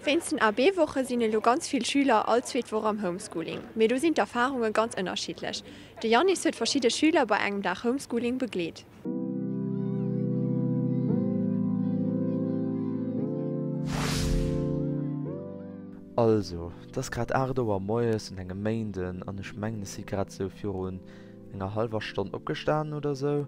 Wéinst den AB-Woche sinn elo ganz vill Schüler all zweet Woch am Homeschooling. Mee do sinn d'Erfarunge ganz ënnerschiddlech. De Yannis huet verschidde Schüler bei engem Dag Homeschooling begleet. Also, et ass grad 8 Auer moies un engem Méinden an ech mengen ech si grad sou virun enger hallwer Stonn opgestanen oder sou.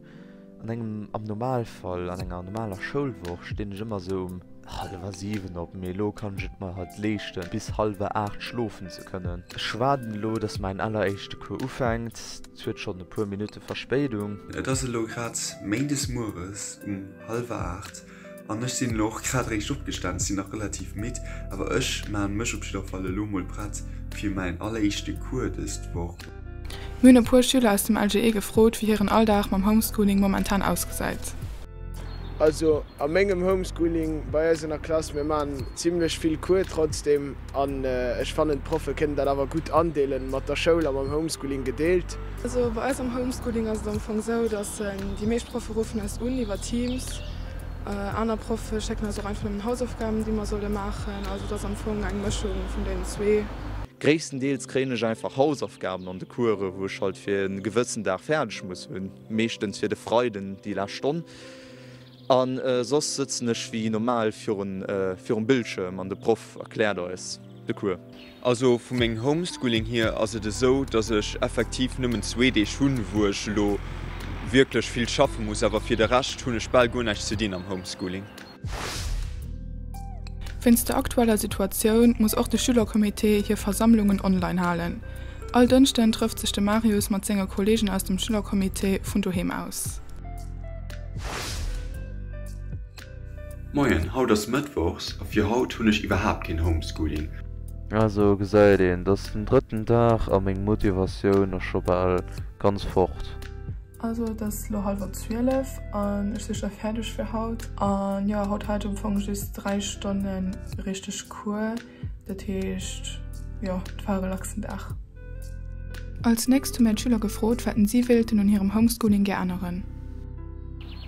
An engem, am Normalfall, an enger normaler Schoulwoch stinn ech ëmmer sou um hallwer 7 op, mee elo kann ech et mer halt leeschten bis hallwer 8 schlofen ze kënnen. Ech waarden elo dass mäin alleréischte Cours ufänkt, et huet schonn e puer Minutte Verspéidung. Et ass elo grad méindes mueres um hallwer 8 an ech sinn elo och grad eréischt opgestan. Ech sinn nach relativ midd, awer ech maan mech op jidder Fall elo mol prett fir mäin alleréischte Cours dëst Woch. Mir hunn e puer Schüler aus dem LGE gefrot, wéi hiren Alldag mam Homeschooling momentan ausgesäit. Also a mengem Homeschooling bei eis an der Klass, mir maan zimlech vill Cours trotzdem an ech fannen d'Proffe kënnen dat awer gutt andeelen, mat der Schoul a mam Homeschooling gedeelt. Also bei eis am Homeschooling ass et am Fong sou, dass déi meescht Proffe ruffen eis un iwwer Teams. Aner Proffe schécken eis och einfach nëmmen Hausaufgaben, déi mer solle maachen. Also et ass am Fong eng Mëschung vun deenen zwee. Gréisstendeels kréien ech einfach Hausaufgaben an de Coursen, wou ech halt fir e gewëssen Dag fäerdeg muss hunn, meeschtens fir de Freiden déi lescht Stonn. A soss sëtzen ech wéi normal virun virum Bildschirm an de Proff erkläert eis de Cours. Also vu mengem Homeschooling hier ass et esou, dass ech effektiv nëmmen zwee Deeg hunn, wou ech elo wierklech vill schaffe muss, awer fir de Rescht hunn ech bal guer näischt ze dinn am Homeschooling. Wéinst der aktueller Situatioun muss och de Schülercomité hir Versammlungen online halen. All Dënschden trëfft sech de Marius mat senge Kolleegen aus dem Schülercomité vun doheem aus. Moien, haut ass Mëttwochs a fir haut hunn ech iwwerhaapt keen Homeschooling. Also gesäit een, et ass den drëtten Dag a meng Motivatioun ass scho bal ganz fort. Also et ass lo halwer 12 an ech si scho fäerdeg fir haut. An jo, haut hat ech am Fong just 3 Stonnen richteg Cours, dat heescht jo, et war e relaxen Dag. Als nächst hu mär d'Schüler gefrot, waten si wéilten un hirem Homeschooling gär änneren.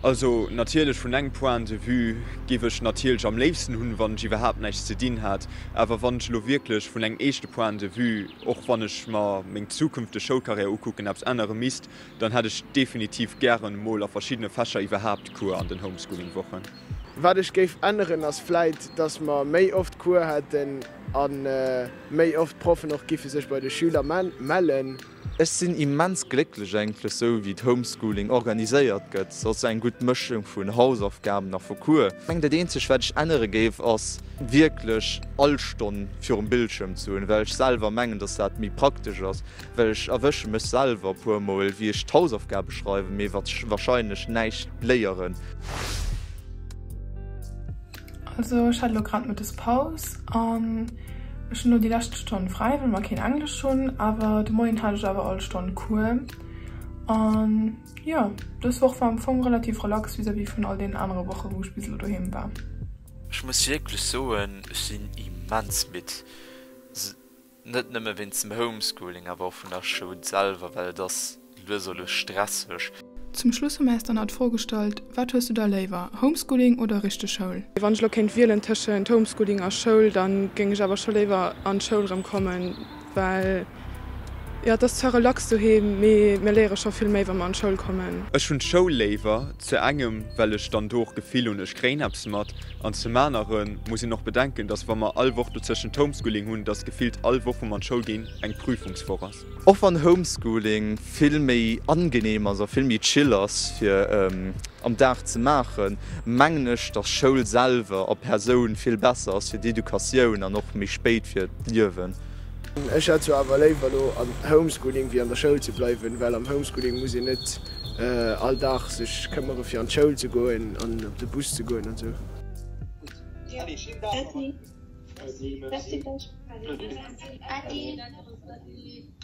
Also natierlech vun engem Point de vue géif ech natierlech am léifsten hunn, wann ech iwwerhaapt näischt ze dinn hätt. Awer wann ech elo wierklech vun engem eeschte Point de vue, och wann ech mer meng zukünfteg Schoulcarrière ukucken, eppes ännere misst, Dann hätt ech definitiv gären mol a verschiddene Fächer iwwerhaapt Cours an den Homeschooling-Wochen. Wat ech géif änneren ass vläit, dass mer méi oft Cours hätten a méi oft d'Proffen och giffe sech bei de Schüler mellen. Ech sinn immens glécklech eigentlech sou wéi d'Homeschooling organiséiert gëtt. Et ass eng gutt Mëschung vun Hausaufgaben a vu Cours. Ech mengen dat eenzegt wat ech ännere géif ass wierklech all Stonn virum Bildschirm ze hunn, well ech selwer mengen dass dat méi praktesch ass. Well ech erwësche mech selwer e puer mol wéi ech d'Hausaufgabe schreiwen, mee wahrscheinlech näischt léieren. Also ech hat elo grad Mëttes Paus an ech hunn elo déi lescht Stonn fräi, well mer keen Englesch hunn. Awer de Moien hat ech awer all Stonn Cours. An jo, dës Woch war am Fong relativ relax vis-à-vis vun all deenen anere Woche wou ech bis elo doheem war. Ech muss wierklech soen, ech sinn immens midd. Net nëmme wéinst dem Homeschooling, awer och vun der Schoul selwer, well et ass lues a lues stresseg. Zum Schluss hu mir eis dann nach d'Fro gestallt, Wat hues du da léiwer, Homeschooling oder richteg Schoul? Wann ech elo kéint wielen tëschent Homeschooling a Schoul, da géing ech awer scho léiwer an d'Schoul erëm kommen, well jo et ass zwar relax doheem, mee mir léiere scho vill méi wa mer an d'Schoul kommen. Ech hunn d'Schoul léiwer, zu engem well ech dann do och d'Gefill hunn, ech kréien eppes mat, An zum anere muss een och bedenken, dass wa mer all Woch dozëschent Homeschooling hunn, dass gefillt all Woch, wou mer an d'Schoul ginn, eng Prüfungswoch ass. Och wann Homeschooling vill méi angenehm ass a vill méi chill ass fir am Dag ze maachen, mengen ech, dass Schoul selwer a Persoun vill besser ass fir d'Educatioun an och méi spéit fir d'Liewen. Ech hätt zwar awer léiwer elo am Homeschooling wéi an der Schoul ze bleiwen, well am Homeschooling muss een net all Dag sech këmmere fir an d'Schoul ze goen an op de Bus ze goen an sou. Äddi.